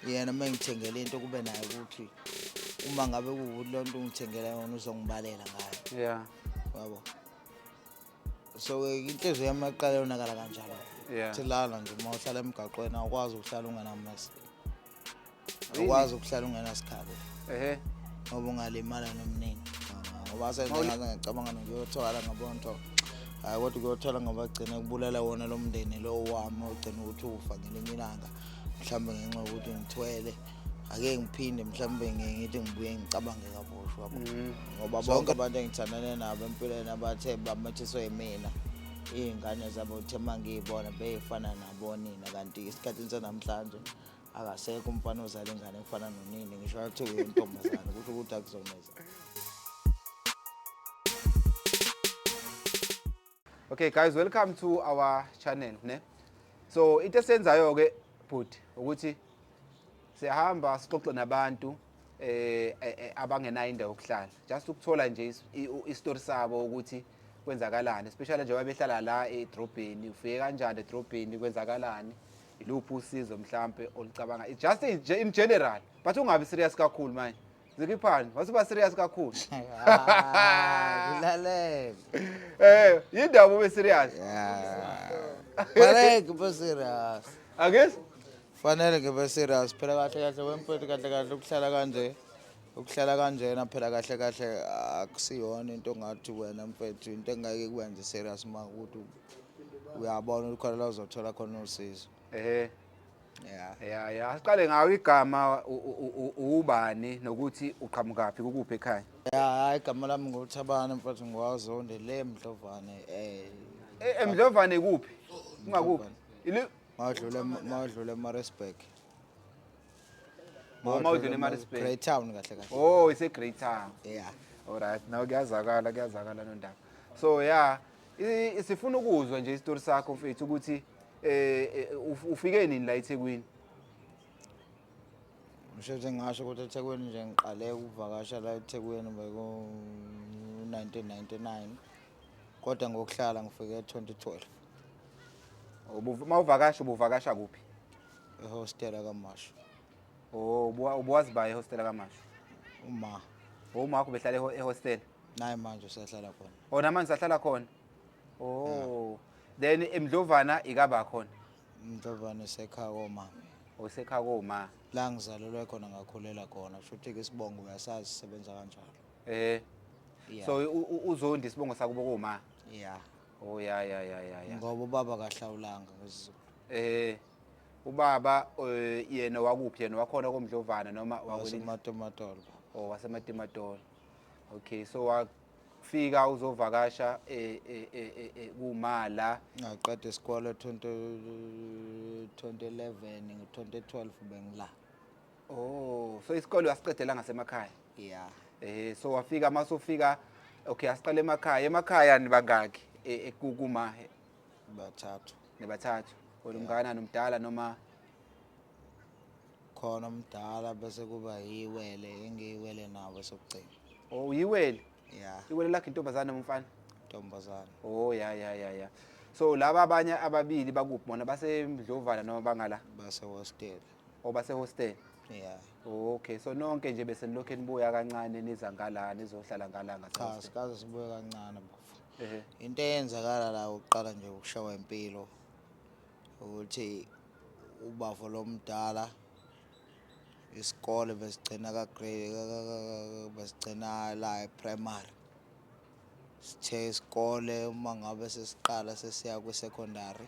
Yena uma engithengele into kube naye ukuthi uma ngabe kuwukuthi loo nto ungithengela yona uzongibalela ngayo. Yabo. So-ke inhliziyo yami yaqala yonakala kanjalo. Thi lana nje uma uhlala emgaqweni awukwazi ukuhlala ungenamesi. Awukwazi ukuhlala ungenasikhali. Ngoba ungalimala nomnini. Ngoba sengaze ngicabanga nokuyothola ngabona hayi kodwa kuyothola ngoba gcine kubulala wona lo mndeni lo wami ogcina ukuthi ufa ngelinye ilanga mhlawumbe ngenxa yokuthi ngithwele ake ngiphinde mhlawumbe ngithi ngibuye ngicabange kabusha yabo. Ngoba bonke abantu engithandane nabo empilweni abathe bamithiswe yimina iy'ngane zabo uthe uma ngiyibona beyifana nabonina kanti esikhathini sanamhlanje akasekho umfana ozala ingane efana nonini ngisho kuthiwa uyintombazane kusho ukuthi akuzoneza. Okay guys, welcome to our channel, ne? So into esiyenzayo ke bhuti ukuthi siyahamba sixoxe nabantu abangenayo indawo yokuhlala, just ukuthola nje isitori sabo ukuthi kwenzakalani, especially njengoba behlala la edrobheni, ufike kanjani edrobheni, kwenzakalani, iluphi usizo mhlambe olucabanga, it's just in general, but ungabi serious kakhulu manje. Zikiphani, wasuba serious kakhulu. Ngilalele. Yindaba ube serious? Yeah. Fanele ngibe serious. Akezi? Fanele ngibe serious. Phela kahle kahle wemfethu kahle kahle ukuhlala kanje. Ukuhlala kanjena phela kahle kahle akusiyona into ongathi wena mfethu into engeke ikwenze serious uma ukuthi uyabona ukuthi khona la uzothola khona usizo. Yeah. Yeah, yeah. Asiqale ngawo igama ubani nokuthi uqhamukaphi kukuphi ekhaya? Yeah, hayi igama lami nguThabani mfethu ngwaZondi le Mdlovane. Emdlovane kuphi? Ungakuphi? Ili Mawudlule eMaritzburg. Oh, mawudlule eMaritzburg. Greytown kahle kahle. Oh, ise Greytown. Yeah. All right, now kuyazakala, kuyazakala nondaba. So yeah, sifuna ukuzwa nje isitori sakho mfethu ukuthi ufike nini la eThekwini? Ngisho ngasho ukuthi eThekwini nje ngiqale ukuvakasha la eThekwini beku 1999. Kodwa ngokuhlala ngifike 2012. Mawuvakasha ubuvakasha kuphi? Ehostela kaMashu. Oh, ubuwazi ba ehostela kaMashu? Uma. Oh, uma wakho behlala ehostela? Naye manje usahlala khona. Oh, namanje usahlala khona? Oh. Then eMdlovana ikaba khona. Mdlovana isekhaya komama. Osekhaya koma. La ngizalelwe khona ngakhulela khona. Futhi ke isibongo uyasazi sisebenza kanjalo. So uZondi isibongo sakubo koma. Yeah. Oh ya ya ya ya ya. Ngoba ubaba kahlawulanga ngesiZulu. Ubaba yena wakuphi yena wakhona koMdlovana noma wakwelinye? Wasematimatolo. Oh, wasematimatolo. Okay, so wafika uzovakasha kumala. Ngaqeda isikole 2011, ngo-2012 bengila. Oh, so isikole wasiqedela ngasemakhaya? Yeah. So wafika masufika, okay, asiqale emakhaya. Emakhaya nibangaki kuma? Bathathu. Nibathathu. Wena umngakanani, umdala noma? Khona umdala bese kuba yiwele engiyiwele nabo sokugcina. Oh, yiwele? Yeah. Iwele lakhe intombazana noma umfana? Intombazana. Oh, ya ya ya ya. So laba abanye ababili bakuphi bona, baseMdlovana noma bangala? Base hostel. Oh, base hostel. Yeah. Oh, okay, so nonke nje bese nilokhu nibuya kancane niza ngala nizohlala ngala ngase Cha, hostel. sikaze sibuye kancane bafo. Into eyenzakala la uqala nje ukushawa impilo ukuthi ubafo lomdala isikole besigcina ka grade besigcina la e-primary. Sithe isikole uma ngabe sesiqala sesiya kwi-secondary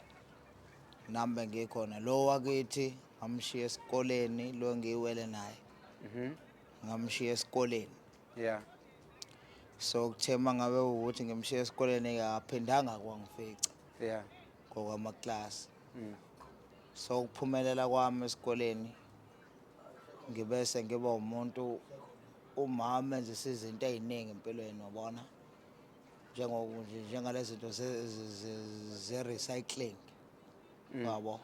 nami bengikhona lo wakithi ngamshiya esikoleni lo ngiyiwele naye. Ngamshiya esikoleni. So kuthe mangabe ukuthi ngimshiya esikoleni akaphindanga kwangifica. Ngokwamaklasi. So ukuphumelela kwami esikoleni ngibese ngiba umuntu umama enze izinto eziningi empilweni wabona. Njengalezi zinto ze recycling. Yabo.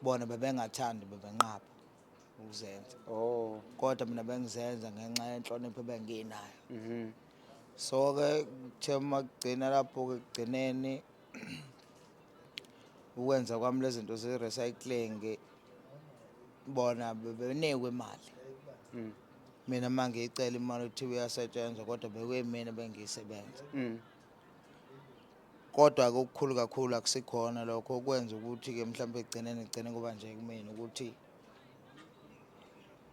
Bona bebengathandi bebenqaba ukuzenza. Kodwa mina bengizenza ngenxa yenhlonipho ebenginayo. So ke kuthe makugcina lapho ke kugcineni ukwenza kwami lezi zinto ze recycling Bona bebenikwe imali. Mina uma ngiyicela imali kuthiwa iyasetshenzwa, kodwa bekuyimina bengiyisebenza. Kodwa-ke okukhulu kakhulu akusikhona lokho okwenza ukuthi-ke mhlawumbe ekugcineni kugcine kuba nje kumina ukuthi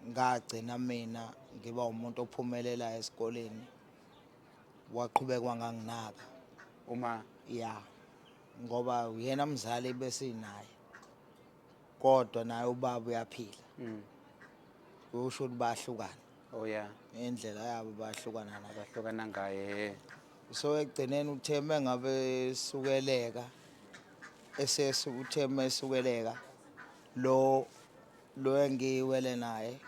ngagcina mina ngiba umuntu ophumelelayo esikoleni, waqhubeka wanganginaka. Uma Ya, ngoba uyena mzali besinaye, kodwa naye ubaba uyaphila. Kusho ukuthi bahlukana. Oh yeah. Indlela yabo bahlukana nayo. Bahlukana ngaye. So ekugcineni uthe mengabe sukeleka, uthe mesukeleka lo engiwele naye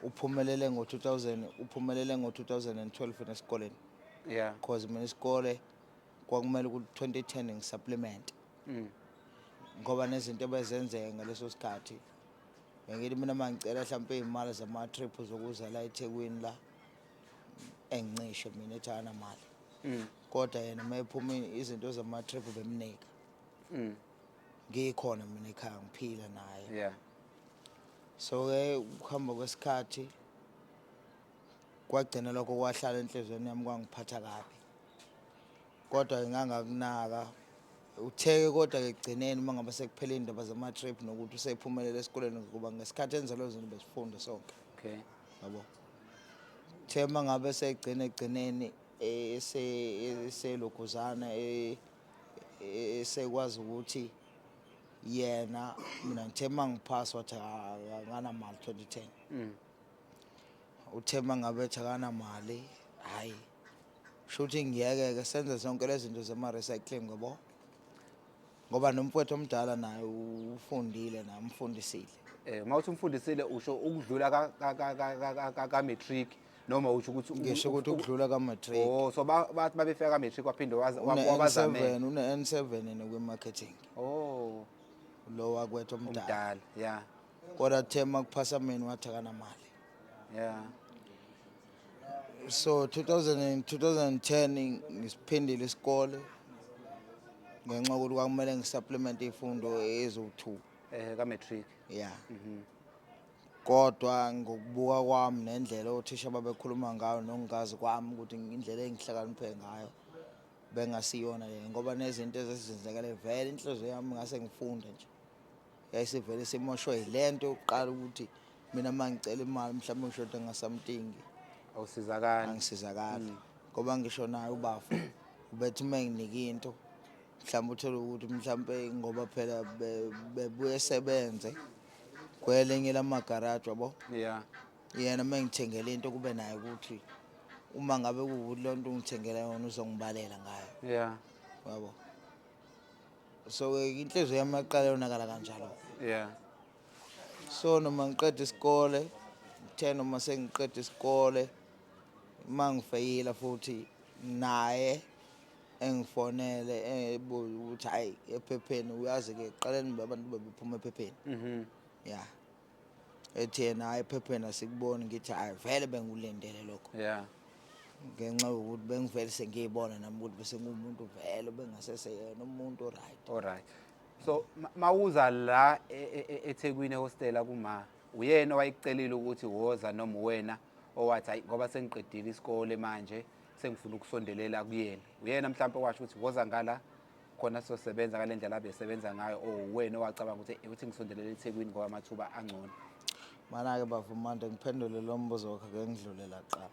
uphumelele ngo-2000, uphumelele ngo-2012 esikoleni. Because mina isikole kwakumele ukuthi 2010 ngisupplement. Ngoba nezinto ebezenzeka ngaleso sikhathi, bengithi mina uma ngicela mhlawumpe iy'mali zama-trip zokuza la eThekwini la, engincishe mina ethi akanamali. Kodwa yena uma ephuma izinto zama-trip bemnika. Ngikhona mina ekhaya ngiphila naye. So-ke ukuhamba kwesikhathi kwagcina lokho kwahlala enhliziyweni yami, kwangiphatha kabi. Kodwa ngangakunaka. Utheke kodwa-ke ekugcineni uma ngabe sekuphela iy'ndaba zama-trip nokuthi usephumelele esikoleni, ngoba ngesikhathi enza lezo zinto besifunda sonke. Yabo. Uthe uma ngabe segcina ekugcineni eselokhuzana esekwazi ukuthi yena, mina ngithe uma ngiphasa wathi akanamali 2010. Uthe uma ngabe ethi akanamali, hhayi, shuthi ngiyeke-ke senze zonke lezi zinto zama-recycling, ngoba nomfowethu omdala naye ufundile, naye umfundisile. Uma uthi umfundisile usho ukudlula ka matric noma usho ukuthi Ngisho ukuthi ukudlula ka matric. Oh, so bathi babefika ka matric waphinde Une wabazamela. N7, une N7 yena kwi-marketing. Oh. Lo wakwethu omdala. Omdala, yeah. Kodwa the makuphasa mina wathi akanamali. So 2000 and 2010 ngisiphindile isikole ngenxa yokuthi kwakumele ngisupplement izifundo eziwu-2. Ka matric. Yeah. Kodwa ngokubuka kwami nendlela othisha babekhuluma ngayo nokungazi kwami ukuthi indlela engihlakaniphe ngayo bengasiyona le, ngoba nezinto ezizenzekele vele inhliziyo yami ngase ngifunde nje yayisivele simoshwe yilento yokuqala ukuthi mina uma ngicela imali mhlawumbe ngishoda nga-something, Awusizakali. Angisizakali ngoba ngisho naye ubafo ubethi uma nginika into mhlawumbe uthole ukuthi mhlawumbe ngoba phela bebuye sebenze kwelinye lamagaraji, yabo. Yena uma ngithengela into kube naye ukuthi uma ngabe kuwukuthi loo nto ungithengela yona uzongibalela ngayo. Yabo. So inhliziyo yami yaqala yonakala kanjalo. So noma ngiqeda isikole, ngithe noma sengiqeda isikole uma ngifeyila futhi naye engifonele ebuza ukuthi hayi ephepheni, uyazi-ke ekuqaleni abantu bebephuma ephepheni. Yeah. Ethi yena hayi ephepheni asikuboni, ngithi hayi vele bengikulindele lokho. Ngenxa yokuthi bengivele sengiyibona nami ukuthi bese ngumuntu vele bengasese yena umuntu right. All right. So mawuza la eThekwini ehostela kuma, uyena owayekucelile ukuthi woza noma wena owathi hayi ngoba sengiqedile isikole manje sengifuna ukusondelela kuyena? Uyena mhlawumbe owasho ukuthi woza ngala khona sizosebenza ngale ndlela abesebenza ngayo, or wena owacabanga ukuthi ukuthi ngisondelele eThekwini ngoba amathuba angcono? Mana-ke bafumande ngiphendule lo mbuzo wakho, ake ngidlule la kuqala.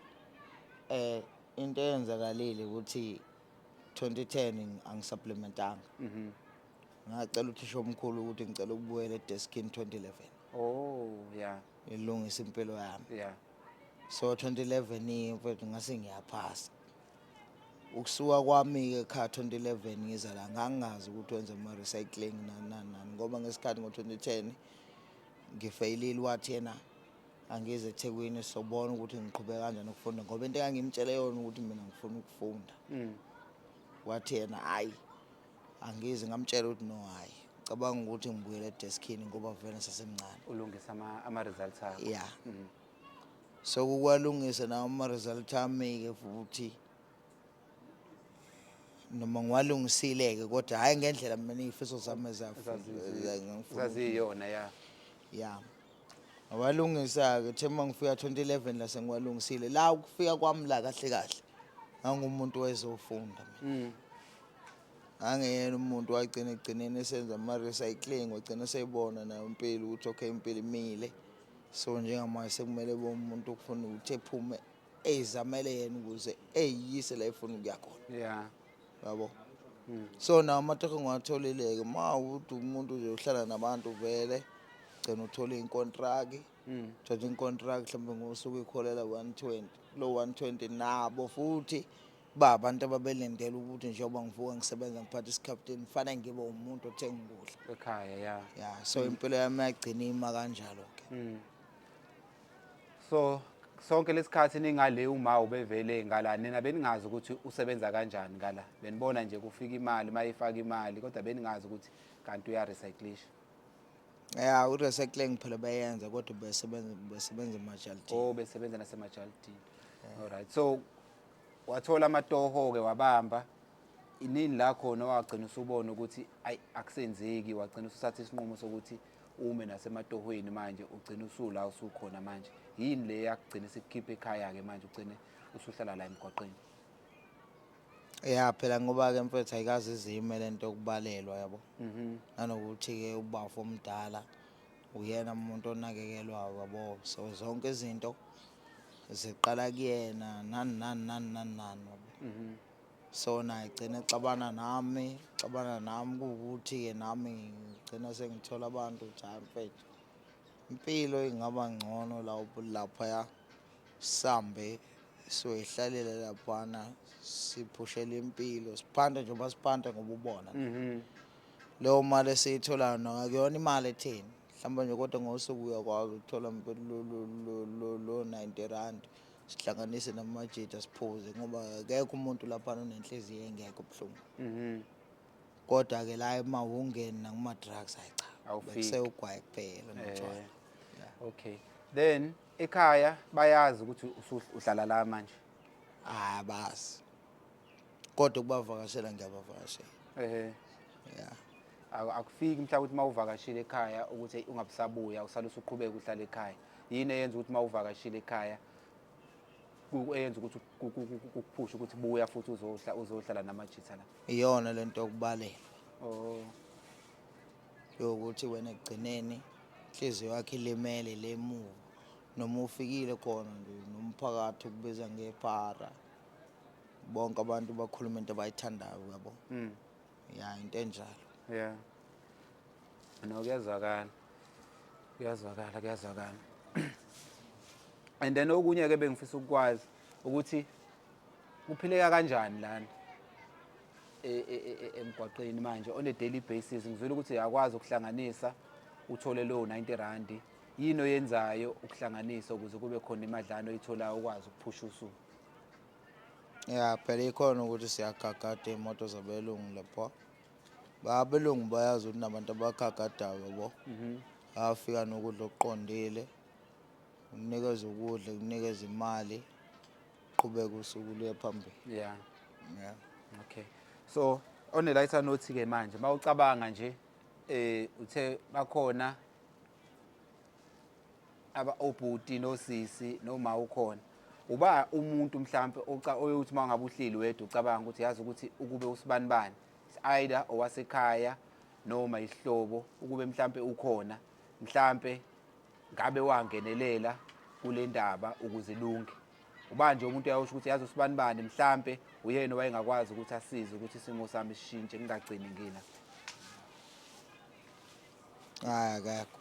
Into eyenzakalile ukuthi 2010 angisupplementanga. Ngacela uthisha omkhulu ukuthi ngicela ukubuyela edeskini 2011. Oh, yeah. Ilungisa impilo yami. So 2011 mfethu ngase ngiyaphasa. Ukusuka kwami ke ekhaya 2011 ngiza la ngangazi ukuthi wenza ama recycling nani nani nani, ngoba ngesikhathi ngo-2010 ngifeyilile wathi yena angize eThekwini sobona ukuthi ngiqhubeka kanjani ukufunda, ngoba into engangimtshele yona ukuthi mina ngifuna ukufunda. Wathi yena hayi angize, ngamtshela ukuthi no hayi cabanga ukuthi ngibuyele edeskini ngoba vele sasemncane. Ulungisa ama results akho. Yeah. So kukwalungisa nawo ama results ami ke futhi noma ngiwalungisile ke, kodwa hayi ngendlela mina izifiso zami Zaziyona, ya. Yeah. Ngawalungisa-ke, the uma ngifika 2011 la sengiwalungisile. La ukufika kwami la kahle kahle ngangumuntu wezofunda mina. Angeyena umuntu wagcina ekugcineni esenza ama-recycling, wagcina seyibona nayo impilo ukuthi okay, impilo imile. So njengamanje sekumele be umuntu okufuna ukuthi ephume eyizamele yena ukuze eyiyise la efuna ukuya khona. Yabo. So nawo amatoho ngiwatholile-ke, uma ukuthi umuntu nje uhlala nabantu vele gcina uthole inkontraki, uthatha inkontraki mhlawumbe ngosuku ikholela 120, kulo 120 nabo futhi ba abantu ababelindele ukuthi njengoba ngivuka ngisebenza ngiphatha isikhaputeni kufanele ngibe umuntu othenga ukudla ekhaya. Ya, so impilo yami yagcina ima kanjalo-ke. So sonke lesikhathi ningale, uma ubevele ngala, nina beningazi ukuthi usebenza kanjani ngala? Benibona nje kufika imali, mayifaka imali, kodwa beningazi ukuthi kanti uya-recyclisha? Ya, u-recycling phela bayenza, kodwa besebenza emajalidini. Oh, besebenza nasemajalidini. Alright, so wathola amatoho-ke, wabamba inini la khona wagcina usubona ukuthi ayi, akusenzeki, wagcina usuthatha isinqumo sokuthi ume nasematohweni manje, ugcina usula usukhona manje? Yini le yakugcina sikukhipha ekhaya-ke manje, ugcine usuhlala la emgwaqeni? Ya, phela ngoba-ke mfethu ayikaze izime lento yokubalelwa, yabo, nanokuthi-ke ubafo omdala uyena umuntu onakekelwayo, yabo, so zonke izinto ziqala kuyena, nani nani nani nani nani, yabo. So naye gcina exabana nami, xabana nami, kuwukuthi-ke nami ngigcina sengithola abantu ukuthi hhayi mfethu, impilo ingaba ngcono laphaya, sambe siyoyihlalela laphana, siphushele impilo, siphante njengoba siphante ngoba ubona leyo mali esiyitholayo noma akuyona imali etheni mhlawumbe nje, kodwa ngosuku uyakwazi ukuthola mfethu lo R90, sihlanganise namajita siphuze, ngoba akekho umuntu laphana onenhliziyo engekho buhlungu. Kodwa-ke la emahungeni nakuma-drugs, hayi cha. Awufiki. Bekusewugwayi kuphela notshwala. Okay, then ekhaya bayazi ukuthi uhlala la manje? Hayi, abazi, kodwa ukubavakashela ngiyabavakashela. Ya. Akufiki mhlawumbe ukuthi uma uvakashile ekhaya ukuthi ungabusabuya, usale usuqhubeka uhlale ekhaya? Yini eyenza ukuthi uma uvakashile ekhaya eyenza ukuthi kukuphushe ukuthi buya futhi uzohlala namajitha la? Iyona lento yokubalelwa. Oh. Yokuthi wena ekugcineni inhliziyo yakho ilimele lemuva, noma ufikile khona nje nomphakathi ukubiza ngephara, bonke abantu bakhuluma into abayithandayo, yabo. Ya, into enjalo. Yeah, no, kuyazwakala, kuyazwakala, kuyazwakala. And then okunye ke bengifisa ukukwazi ukuthi kuphileka kanjani lana emgwaqeni manje on a daily basis. Ngizwile ukuthi uyakwazi ukuhlanganisa uthole lowo R90. Yini oyenzayo ukuhlanganisa ukuze kube khona imadlana oyitholayo ukwazi ukuphusha usuku? Ya, phela ikhona ukuthi siyagagada iy'moto zabelungu lapha. Abelungu bayazi ukuthi nabantu abagagadayo, yabo, bayafika nokudla okuqondile, ukunikeza ukudla, ukunikeza imali, qhubeka usuku luye phambili. Yeah. Okay, so on a lighter note ke manje, mawucabanga nje, uthe bakhona aba obhuti nosisi noma ukhona uba umuntu mhlambe oyothi uma ngabe uhleli wedwa ucabanga ukuthi yazi ukuthi ukube usibanibani, either owasekhaya noma isihlobo, ukube mhlambe ukhona, mhlambe ngabe wangenelela kule ndaba ukuze ilunge? Uba nje umuntu uyawusho ukuthi yazi usibanibani mhlambe uyena owayengakwazi ukuthi asize ukuthi isimo sami sishintshe, ngingagcini ngina? Hayi, akekho.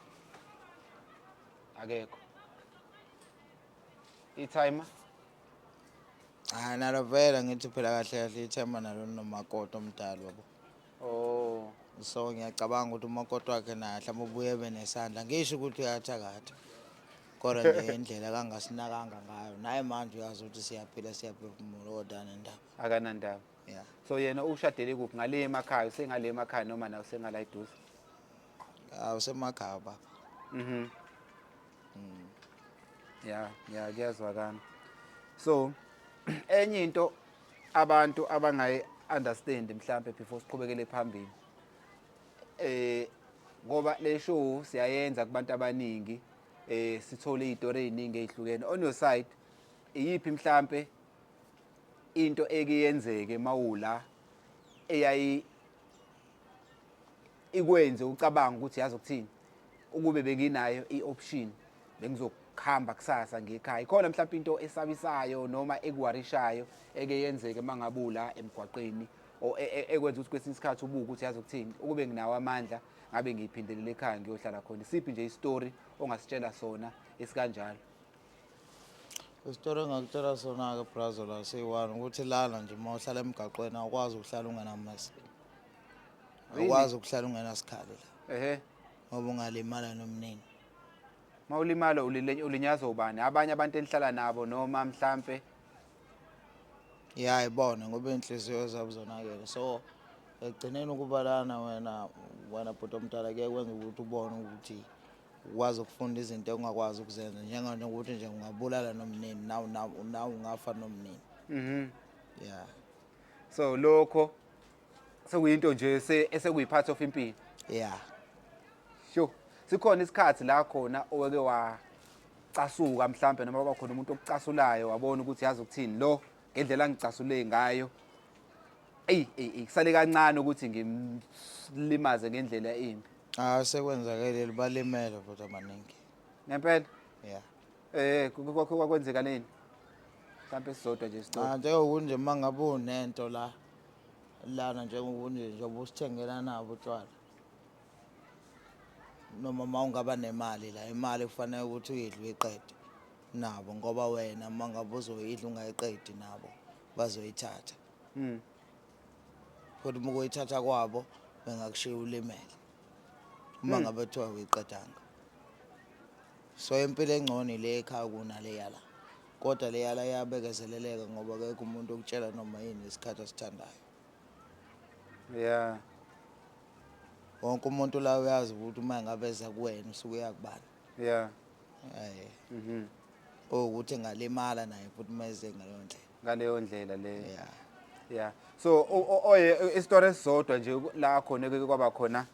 Akekho i-timer? Hayi, nalo vele ngithi phela kahle kahle i-timer nalo linomakoti omdala, yabo. Oh. So ngiyacabanga ukuthi umakoti wakhe naye mhlawumbe ubuye ebe nesandla, ngisho ukuthi uyathakatha, kodwa nje indlela kangasinakanga ngayo naye manje uyazi ukuthi siyaphila, siyaphefumula, kodwa nendaba. Akanandaba. Ya. So yena ushadele kuphi? Ngale emakhaya, usengale emakhaya noma nawe usengala eduze? Awusemakhaya, baba. Ya, kuyazwakala. So enye into abantu abangayi understand mhlambe before siqhubekele phambili, ngoba le show siyayenza kubantu abaningi. Sithole izitori eziningi ezihlukene. On your side, iyiphi mhlambe into ekuyenzeke mawula eyayi ikwenze ucabanga ukuthi, yazi ukuthini, ukube benginayo i-option bengizokuhamba kusasa ngekhaya? Ikhona mhlawumbe into esabisayo noma ekuworryshayo eke yenzeke mangabe ula emgwaqeni, o ekwenza ukuthi kwesinye isikhathi ubuke ukuthi, yazi ukuthini, ukube nginawo amandla ngabe ngiyiphindelele ekhaya ngiyohlala khona? Isiphi nje isitori ongasitshela sona esikanjalo? Isitori engakutshela sona-ke, brazo, la siyi-one ukuthi lana nje uma uhlala emgaqweni awukwazi ukuhlala ungenamasi. Really? Awukwazi ukuhlala ungenasikhali la, ngoba ungalimala nomnini. Mawulimala ulinyazwa ubani? Abanye abantu enihlala nabo noma mhlampe? Ya, ibona, ngoba iy'nhliziyo zabo zonakele. So ekugcineni ukuba lana wena bhuti omdala kuye kwenza ukuthi ubone ukuthi ukwazi ukufunda izinto ongakwazi ukuzenza, njengokuthi nje ungabulala nomnini, nawe ungafa nomnini. Ya. So lokho sekuyinto nje esekuyi-part of impilo. Ya. Sure, sikhona isikhathi la khona oweke wacasuka mhlampe, noma kwaba khona umuntu okucasulayo, wabona ukuthi, yazi ukuthini, lo ngendlela angicasule ngayo, eyi eyi eyi, kusale kancane ukuthi ngimlimaze ngendlela embi? Ah, sekwenzakele, balimele futhi abaningi. Ngempela? Ya. Kwakwenzeka nini mhlampe, esizodwa nje isitori? Ah, njengokuthi nje uma ngabe unento la lana, njengokuthi nje njengoba usithengela nabo utshwala, noma uma ungaba nemali la, imali kufanele ukuthi uyidle uyiqede nabo, ngoba wena uma ngabe uzoyidla ungayiqedi nabo bazoyithatha. Futhi uma ukuyithatha kwabo bengakushiya ulimele uma ngabe kuthiwa uyiqedanga. So impilo engcono ile ekhaya kunale yala, kodwa le yala iyabekezeleleka ngoba akekho umuntu okutshela noma yini isikhathi asithandayo. Wonke umuntu la uyazi ukuthi uma ngabe eza kuwena usuke uyakubani. Ukuthi engalimala naye futhi uma eze ngaleyo ndlela. Ngaleyo ndlela leyo. Ya. Yeah, so oye isitori esisodwa nje la khona eke kwaba khona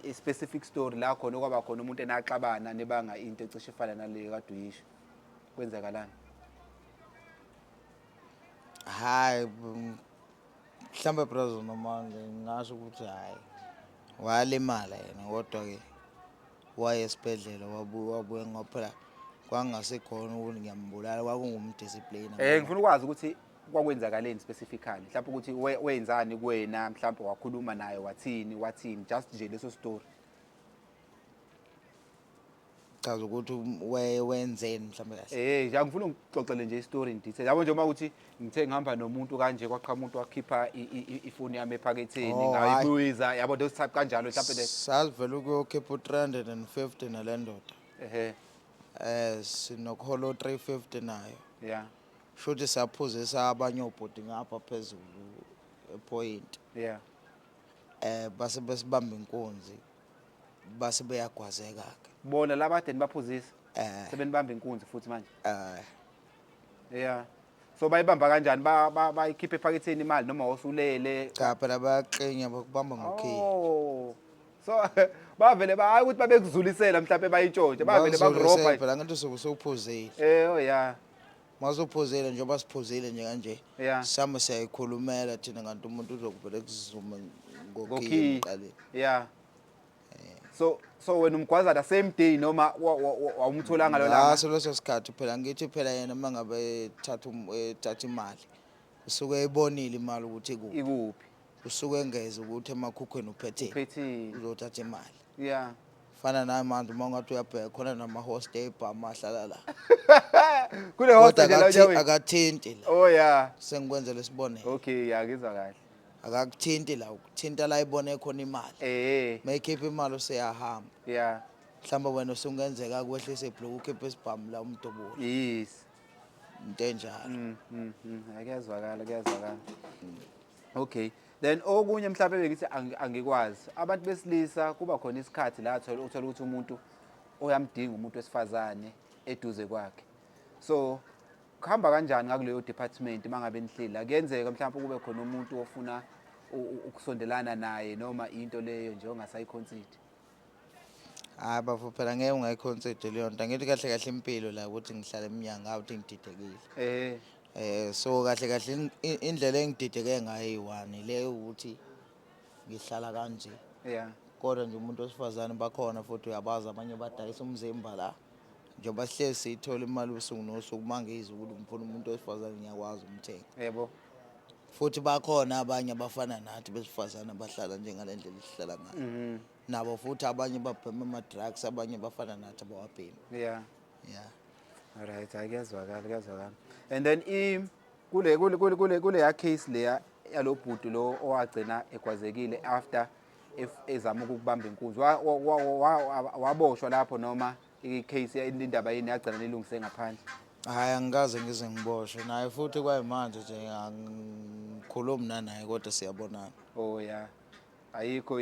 i-specific story la khona kwaba khona umuntu enaxabana nebanga into ecishe ifana naleyo kade uyisho, kwenzakalani? Hayi, mhlawumbe brazo, noma ngingasho ukuthi hhayi, walimala yena, kodwa-ke waye esibhedlela, wabuya wabuya, ngoba phela kwangasekhona ukuthi ngiyambulala, kwakungumdisciplina. Ngifuna ukwazi ukuthi kwakwenzakaleni specifically, mhlawumbe ukuthi wenzani kuwena, mhlawumbe wakhuluma naye wathini wathini, just nje leso story. Chaza ukuthi wenzeni mhlawumbe kahle. Nje angifuna ngixoxele nje istory in detail. Yabo nje uma uthi ngithe ngihamba nomuntu kanje, kwaqhamuka umuntu wakhipha ifoni yami ephaketheni, Oh, hhayi. ngayibuyiza, yabo, those type kanjalo mhlawumbe le. Sasivele ukuyokhipha u-350 nale ndoda. Sinokuhola u-350 nayo. Shuthi siyaphuzisa abanye obhuti ngapha phezulu epoint. Base besibamba inkunzi, base beyagwazeka ke. Bona laba kade nibaphuzisa Eh. sebenibamba inkunzi futhi manje? Eh. Yeah. So bayibamba kanjani? Bayikhipha ephaketheni imali noma wasulele? Cha, phela bayaklinya, bakubamba ngokhiye. Oh. So bavele hayi ukuthi babekuzulisela mhlawumbe bayintshontshe, bavele bakurobha. Phela ngento usuke usuphuzile. Oh yeah. Masuphuzile, njengoba siphuzile nje kanje. Sami siyayikhulumela thina, kanti umuntu uzokuvele kuzume ngokhiye Ngokhiye. emqaleni. Yeah. So wena umgwaza the same day noma wawumtholanga lo langa? Ngaso leso sikhathi phela, ngithi phela yena uma ngabe ethatha imali usuke eyibonile imali ukuthi ikuphi. Ikuphi? Usuke engeze ukuthi emakhukhweni uphetheni. Uphetheni. Uzothatha imali. Fana namanje uma ungathi uyabheka khona nama-host ebhama ahlala la. Kule host Kodwa nje la enyaweni. Akathinti la. Oh yeah. Sengikwenzela isibonelo. Okay, yeah, ngizwa kahle. Akakuthinti la, ukuthinta la ibone khona imali. Mayikhipha imali useyahamba. Mhlawumbe wena usungenzeka kwehlisa ibhluku, ukhiphe isibhamu la, umdubule. Into enjalo. Kuyazwakala, kuyazwakala. Okay. Then okunye mhlawumbe bengithi angikwazi. Abantu besilisa kuba khona isikhathi la uthola ukuthi umuntu uyamdinga umuntu wesifazane eduze kwakhe. So kuhamba kanjani ngakuleyo department mangabe nihleli la? Kuyenzeka mhlawumbe kube khona umuntu ofuna ukusondelana naye noma into leyo nje ongasayiconsider? Hayi bafo, phela ngeke ungayiconsider leyo nto. Angithi kahle kahle impilo la ukuthi ngihlala eminyanga ukuthi ngididekile. So kahle kahle indlela engidideke ngayo iyi-one le ukuthi ngihlala kanje. Kodwa nje umuntu wesifazane bakhona futhi uyabazi abanye badayisa umzimba la. Njengoba sihlezi siyithola imali usuku nosuku, uma ngizwa ukuthi ngifuna umuntu wesifazane ngiyakwazi ukumthenga. Futhi bakhona abanye abafana nathi besifazane abahlala njengale ndlela esihlala ngayo. Nabo futhi abanye babhema ama-drugs, abanye bafana nathi abawabhemi. Alright, hayi kuyazwakala, kuyazwakala. And then i kule kule kule kule kule ya case leya yalobhuti lo owagcina egwazekile after ezama ukukubamba inkunzi, waboshwa lapho noma i-case indaba yini yagcina nilungise ngaphandle? Hhayi, angikaze ngize ngiboshwe naye futhi kwayimanje nje angikhulumi nanaye kodwa siyabonana. Oh yeah. Ayikho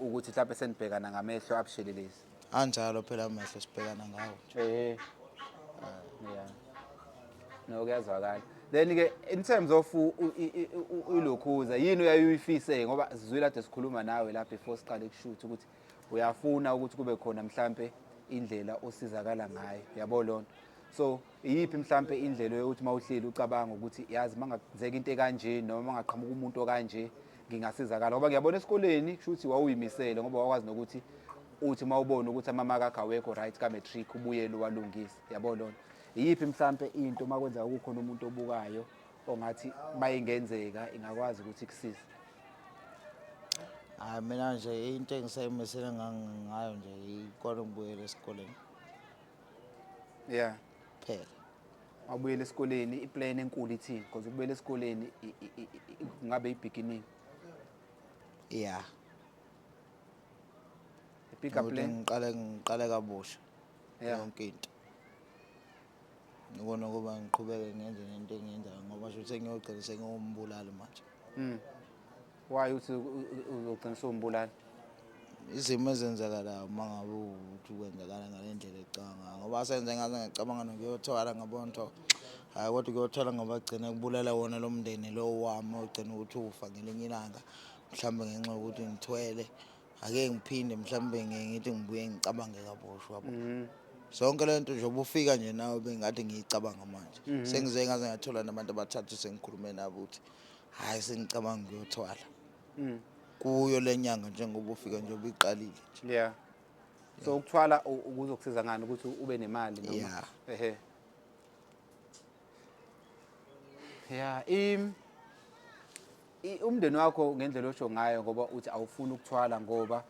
ukuthi mhlawumbe senibhekana ngamehlo abushelelezi. Anjalo phela amehlo sibhekana ngawo nje. Yeah. No, kuyazwakala. Then ke in terms of ilokhuza yini uyayuyifise, ngoba sizwile kade sikhuluma nawe la before siqale ukushoot ukuthi uyafuna ukuthi kube khona mhlambe indlela osizakala ngayo, yabo lonto. So iyiphi mhlambe indlela yokuthi mawuhleli ucabanga ukuthi yazi mangenzeka into ekanje noma mangaqhamuka umuntu okanje ngingasizakala, ngoba ngiyabona esikoleni kusho ukuthi wawuyimisele ngoba wakwazi nokuthi uthi mawubona ukuthi amamaka akho awekho right ka matric ubuyele walungise, yabo lonto. Iyiphi mhlambe into makwenzeka kukhona umuntu obukayo ongathi mayingenzeka ingakwazi ukuthi ikusize? Hayi, mina nje into engisayimisele ngayo nje ikona ukubuyela esikoleni. Phela. Wabuyela esikoleni, iplan enkulu ithini? Because ukubuyela esikoleni kungabe i-beginning. I-bigger Ukuthi plan. ngiqale kabusha. Yonke into. Ngibona ukuba ngiqhubeke ngenze nento engiyenzayo ngoba sho sengiyogcina sengiwumbulali manje. Why uthi uzogcina sewumbulali? Izimo ezenzakalayo uma ngabe ukuthi kwenzakala ngale ndlela ecabanga ngayo. Ngoba senze ngaze ngacabanga nokuyothwala ngabona ukuthi hhayi kodwa ukuyothwala ngoba gcina kubulala wona lo mndeni lo wami ogcina ukuthi ufa ngelinye ilanga mhlawumbe ngenxa yokuthi ngithwele. Ake ngiphinde mhlawumbe ngithi ngibuye ngicabange kabusha, yabo. Zonke le nto nje ubufika nje nawe bengathi ngiyicabanga manje. Sengize ngaze ngathola nabantu abathathu sengikhulume nabo ukuthi hhayi sengicabanga ngiyothwala. Kuyo le nyanga njengoba ufika nje ubiqalile nje. So ukuthwala kuzokusiza ngani ukuthi ube nemali noma? Yeah, umndeni wakho ngendlela osho ngayo ngoba uthi awufuni ukuthwala ngoba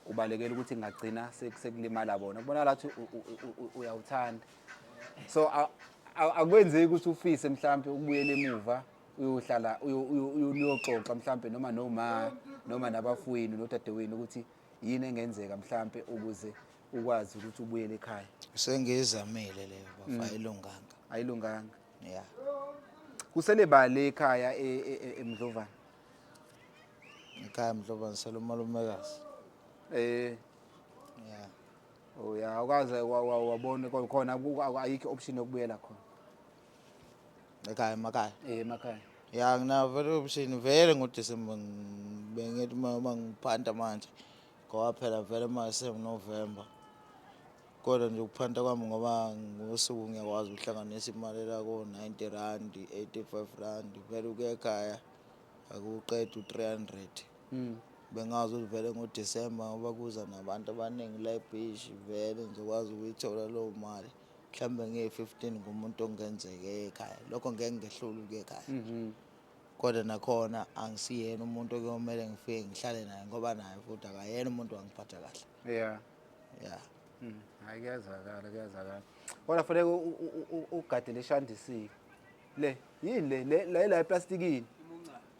ubalekela ukuthi ingagcina sekulimala bona. Kubonakala ukuthi uyawuthanda. So akwenzeki ukuthi ufise mhlambe ukubuyela emuva uyohlala uyoxoxa mhlambe noma noma noma nabafowenu nodadewenu ukuthi yini engenzeka mhlambe ukuze ukwazi ukuthi ubuyele ekhaya. Sengizamile leyo bafa, ayilunganga. Ayilunganga. Kusele bale ekhaya eMdlovana? Ekhaya eMdlovana sele umalumekazi. Oh yeah, ukwazi wabona khona ayikho option yokubuyela khona. Ekhaya emakhaya. Emakhaya. Ya, nginayo vele option vele ngoDecember bengithi uma ngiphanta manje ngoba phela vele mase November. Kodwa nje ukuphanta kwami ngoba ngosuku ngiyakwazi ukuhlanganisa imali la ko 90 rand, 85 rand vele ukuya ekhaya akuqeda u300. Bengazi ukuthi vele ngoDecember ngoba kuza nabantu abaningi la ebeach vele ngizokwazi ukuyithola leyo mali. Mhlambe ngiyi-15 ngumuntu ongenzeke ekhaya. Lokho ngeke ngehlule ukuya ekhaya. Kodwa nakhona angisiyena umuntu okuyomele ngifike ngihlale naye ngoba naye futhi akayena umuntu wangiphatha kahle. Hayi kuyazwakala, kuyazwakala. Kodwa fanele ugade le shandisile. Le yini le le la la eplastikini?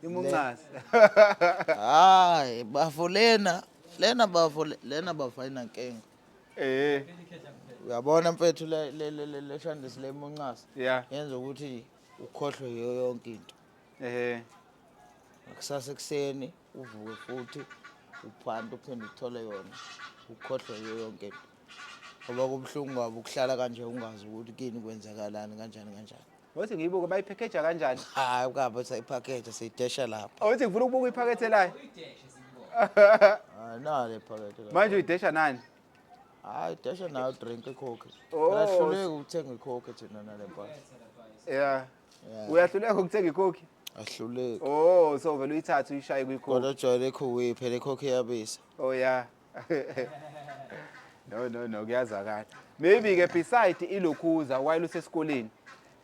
Imuncasi. Hayi bafo lena, lena bafo lena bafo ayinankinga. Uyabona mfethu le le le le shandisi le imuncasi. Yenza ukuthi ukhohlwe yiyo yonke into. Kusasa ekuseni uvuke futhi uphante uphinde uthole yona ukhohlwe yiyo yonke into. Ngoba kubuhlungu kabi ukuhlala kanje ungazi ukuthi kini kwenzakalani kanjani kanjani. Wathi ngiyibuke bayipackage kanjani? Hayi kabi sayipackage siyidesha lapha. Awuthi ngifuna ukubuka iphakethe layo. Hayi nale phakethe la. Manje uyidesha nani? Hayi, dasha nayo drink iCoke. Oh. Phela hluleki ukuthenga iCoke thina nale mpahla. Yeah. Yeah. Uyahluleka ukuthenga iCoke? Ahluleki. Oh, so vele uyithathe uyishaye kwiCoke. Kodwa jwayele iCoke phela, iCoke iyabisa. Oh yeah. No, no, no, kuyazakala. Maybe ke beside ilokhuza while usesikoleni,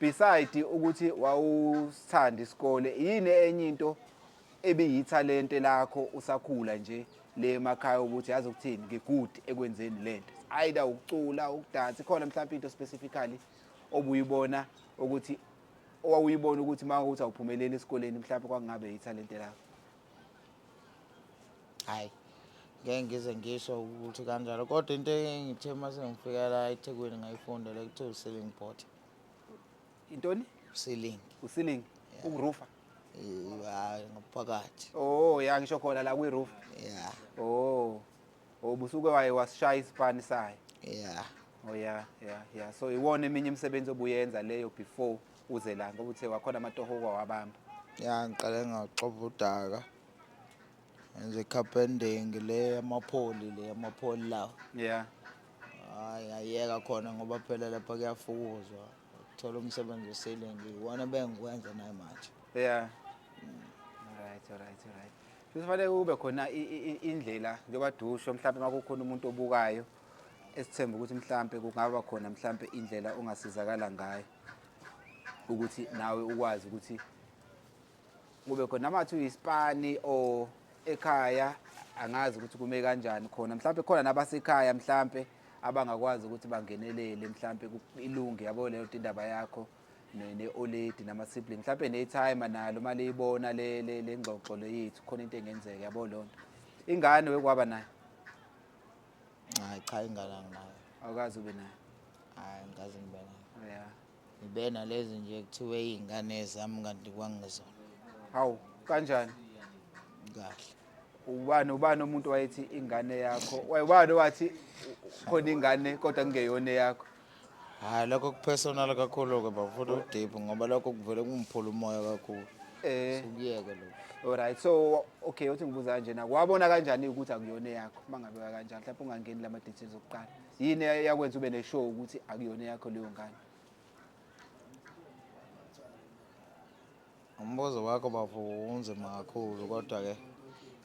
beside ukuthi wawusithanda isikole, yini enye into ebiyithalente lakho usakhula nje le emakhaya ukuthi yazi ukuthini, ngi-good ekwenzeni lento? Either ukucula, ukudansa, ikhona mhlawumbe into specifically obuyibona ukuthi owawuyibona ukuthi uma ukuthi awuphumeleli esikoleni mhlawumbe kwakungabe ithalente lakho? Hayi, ngeke ngize ngisho ukuthi kanjalo, kodwa into engithe uma sengifika la eThekwini ngayifunda le kuthiwa u-ceiling board. Intoni? Ceiling. U-ceiling, ukurufa? Hayi, ngaphakathi. Oh ya, ngisho khona la kwi-roof. Yeah. Oh, busuke waye wasishaya isipani sayo. Yeah. Oh yeah, so iwona eminye imisebenzi obuyenza leyo before uze la, ngoba uthe wakhona amatoho wawabamba? Ya, ngiqale ngaxova udaka, ngenze carpenting le yamapholi, le yamapholi lawa. Hayi, ngayeka khona ngoba phela lapha kuyafukuzwa. Thola umsebenzi we-ceiling, iwona bengikwenza naye manje. Yeah, alright. Kufanele kube khona indlela njengoba dusho mhlawumbe uma kukhona umuntu obukayo esithemba ukuthi mhlawumbe kungaba khona mhlawumbe indlela ongasizakala ngayo ukuthi nawe ukwazi ukuthi kube khona namathi uyispani or ekhaya, angazi ukuthi kume kanjani khona, mhlawumbe khona nabasekhaya mhlawumbe abangakwazi ukuthi bangenelele, mhlawumbe ilunge yabo leyo indaba yakho ne-oledi nama-sibling, mhlawumbe ne-timer nalo uma liyibona le ngxoxo le yethu, khona into engenzeka yabo leyo nto. Ingane wekwaba nayo? Hayi cha, ingane anginayo. Awukazi ube nayo? Hayi, ngikaze ngibe nayo. Ngibe nalezi nje kuthiwe iy'ngane zami kanti kwangezona. Hawu, kanjani? Kahle. Ubani umuntu wayethi ingane yakho? Wayebani wathi khona ingane kodwa kungeyona yakho? Hhayi, lokho ku-personal kakhulu-ke bafuna u-deep, ngoba lokho kuvele kungiphula umoya kakhulu. Sukuyeke lokho. Alright, so okay, uthi ngibuza kanje na, wabona kanjani ukuthi akuyona yakho? Mangabe kanjani mhlawumbe ungangeni lama details okuqala, yini yakwenza ube ne-sure ukuthi akuyona yakho leyo ngane? Umbuzo wakho bafo unzima kakhulu, kodwa-ke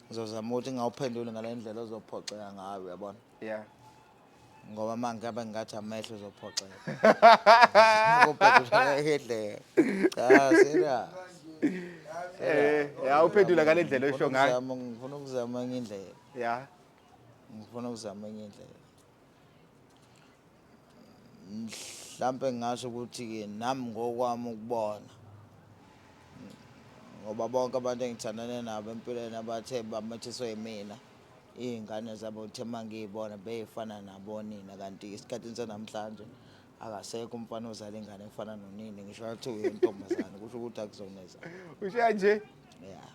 ngizozama ukuthi ngingawuphenduli ngale ndlela ozophoxeka ngayo, uyabona? Ngoba uma ngabe ngathi amehlo uzophoxeka. Ukuphendula ngendlela. Cha, serious. Ya, uphendula ngale ndlela osho ngayo. Ngifuna ukuzama enye indlela. Ngifuna ukuzama enye indlela. Mhlambe ngingasho ukuthi-ke nami ngokwami ukubona, ngoba bonke abantu engithandane nabo empilweni abathe bamithiswe yimina, iy'ngane zabo uthe uma ngiy'bona bey'fana nabonina, kanti esikhathini sanamhlanje akasekho umfana ozala ingane efana nonina, ngisho athi uyintombazane, kusho ukuthi akuzona ezakhe. Ushiya nje? Yeah.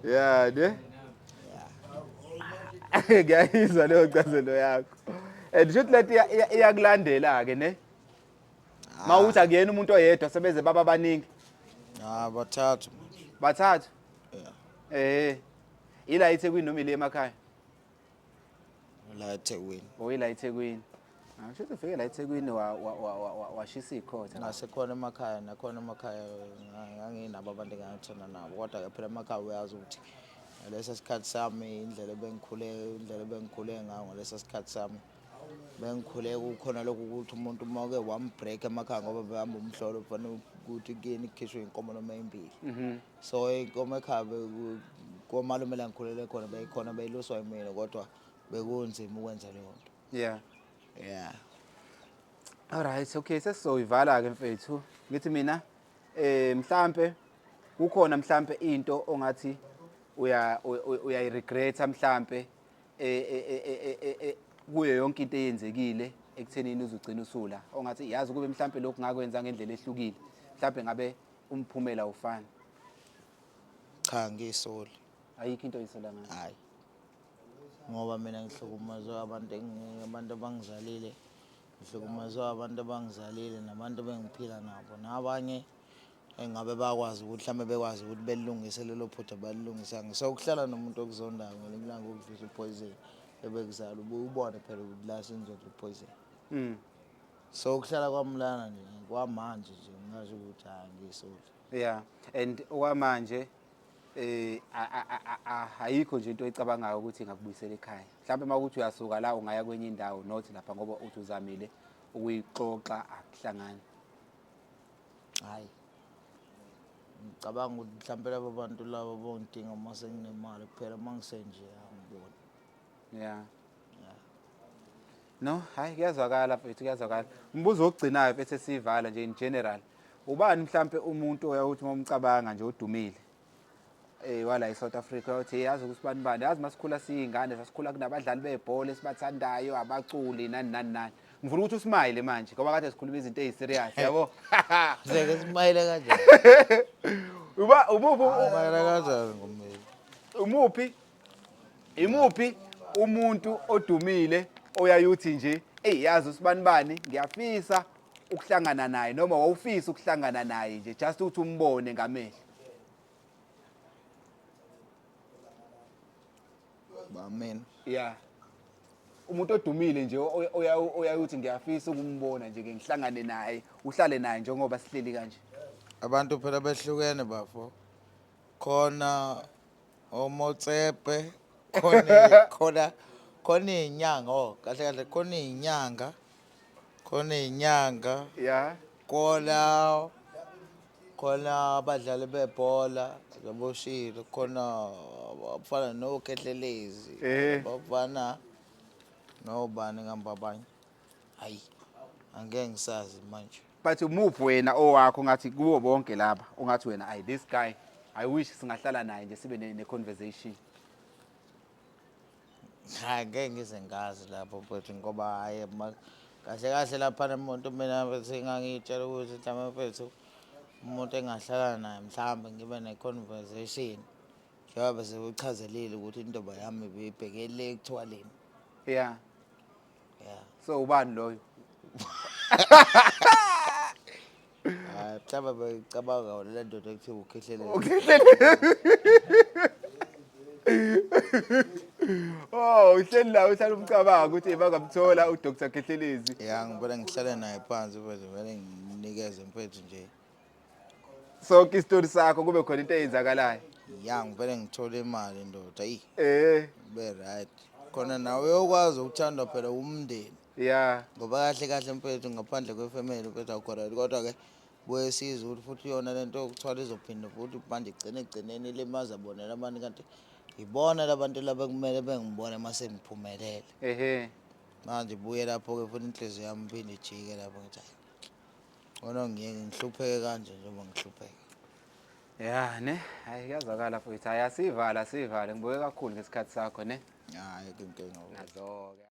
Yeah, ne? Yeah. Ngiyayizwa leyo ncazelo yakho. And shuthi lento iyakulandela-ke ne? Ma uthi akuyena umuntu oyedwa, sebeze baba baningi. Ah, bathathu manje. Bathathu? Yeah. Ila eThekwini noma ile emakhaya? La eThekwini. Oh, ila eThekwini. Ah, shuthi ufike la eThekwini washisa ikhotha. Ngasekhona emakhaya, nakhona emakhaya nganginabo abantu engangithanda nabo, kodwa ke phela emakhaya uyazi ukuthi ngalesa sikhathi sami indlela ebengikhule ngayo ngalesa sikhathi sami, bengikhule kukhona lokhu ukuthi umuntu uma uke wam-break emakhaya ngoba behamba umhlolo, kufanele ukuthi kuyeni kukhishwe inkomo noma eyimbili. So inkomo ekhaya komalume la ngikhulele khona beyikhona, beyiluswa yimina, kodwa bekunzima ukwenza leyo nto. Yeah. Alright, okay, sesizoyivala ke mfethu. Ngithi mina mhlambe kukhona mhlambe into ongathi uyayiregreta mhlambe kuyo yonke into eyenzekile ekuthenini uzugcina usula, ongathi yazi kube mhlambe lokhu ngakwenza ngendlela ehlukile, mhlambe ngabe umphumela ufani? Cha, ngiyisoli. Ayikho into oyisola ngayo? Hayi, ngoba mina ngihlukumezwe abantu abangizalile, ngihlukumezwe abantu abangizalile nabantu bengiphila nabo, nabanye engabe bakwazi ukuthi mhlawumbe bekwazi ukuthi belungise lelo phutha, balilungisanga. So ukuhlala nomuntu okuzondayo ngelinye ilanga ukudlisa upoison. Ebekuzala ubuye ubone phela ukuthi la senizodla upoison. So ukuhlala kwami lana nje kwamanje nje ngingasho ukuthi hayi, ngiyisoli. Yeah, and okwamanje ayikho nje into oyicabangayo ukuthi ingakubuyisela ekhaya? Mhlawumbe uma ukuthi uyasuka la ungaya kwenye indawo, not lapha, ngoba uthi uzamile ukuyixoxa, akuhlangani. Hayi, ngicabanga ukuthi mhlawumbe labo bantu labo bongidinga uma senginemali kuphela. Uma ngisenje angiboni. Yeah. No, hayi, kuyazwakala mfethu, kuyazwakala. Umbuzo wokugcinayo mfethu, esivala nje in general. Ubani mhlambe umuntu oyawuthi uma umcabanga nje odumile wala eSouth Africa, uthi yazi ukuthi bani bani, yazi masikhula siyingane sasikhula kunabadlali bebhola esibathandayo, abaculi, nani nani nani. Ngifuna ukuthi usmile manje ngoba kade sikhuluma izinto eziserious, yabo. Seke simayile kanjani? Uba umuphi Simayile kanjani ngomile? Umuphi, imuphi umuntu odumile oyayuthi nje, "Ey, yazi usibani bani, ngiyafisa ukuhlangana naye," noma wawufisa ukuhlangana naye nje, just ukuthi umbone ngamehlo? Ba mina? Yeah, umuntu odumile nje oyayuthi ngiyafisa ukumbona nje, ke ngihlangane naye, uhlale naye njengoba sihleli kanje. Abantu phela behlukene bafo. Khona oMotsepe, khona iy'nyanga, oh, kahle kahle khona iy'nyanga, khona iy'nyanga, khona abadlali bebhola zaboshilo, khona abafana noKhehlelezi, abafana nobani ngamba abanye. Hayi, angeke ngisazi manje. But umuphi wena owakho ngathi kubo bonke laba ungathi wena, "Ayi, this guy, I wish singahlala naye nje sibe ne-conversation"? Hayi, ngeke ngize ngazi lapho mfethu, ngoba hhayi, kahle kahle laphana umuntu mina mfethu engangiyitshela ukuthi mhlawumbe mfethu umuntu engahlala naye mhlawumbe ngibe ne-conversation, njengoba sekuchazelile ukuthi indoba yami ibibheke le ekuthwaleni. Yeah. So ubani loyo? Hayi, mhlawumbe becabanga le ndoda ekuthiwa uKhehlelezi. Oh, uhleli la uhlala umcabanga ukuthi bangamthola uDr Khehlelezi. Ya, ngibona ngihlale naye phansi mfethu, vele ngimnikeze mfethu nje. Sonke isitori sakho, kube khona into eyenzakalayo. Ya, ngivele ngithole imali ndoda, eyi, be right khona nawe uyokwazi ukuthandwa phela umndeni, ngoba kahle kahle mfethu ngaphandle kwefamily mfethu awukho right. Kodwa-ke buye sizwe ukuthi futhi yona lento yokuthwala izophinda futhi manje igcine egcineni ilimaza bona labantu, kanti ibona labantu laba kumele bengibone uma sengiphumelele. Manje buye lapho-ke futhi inhliziyo yami iphinde ijike lapho, ngithi hayi, ngcono ngiyeke ngihlupheke kanje njengoba ngihlupheke. Ya ne, hayi, kuyazwakala futhi. Hayi, asivala sivale. Ngibuke kakhulu ngesikhathi sakho, ne. Hayi, inkinga. Nazo-ke.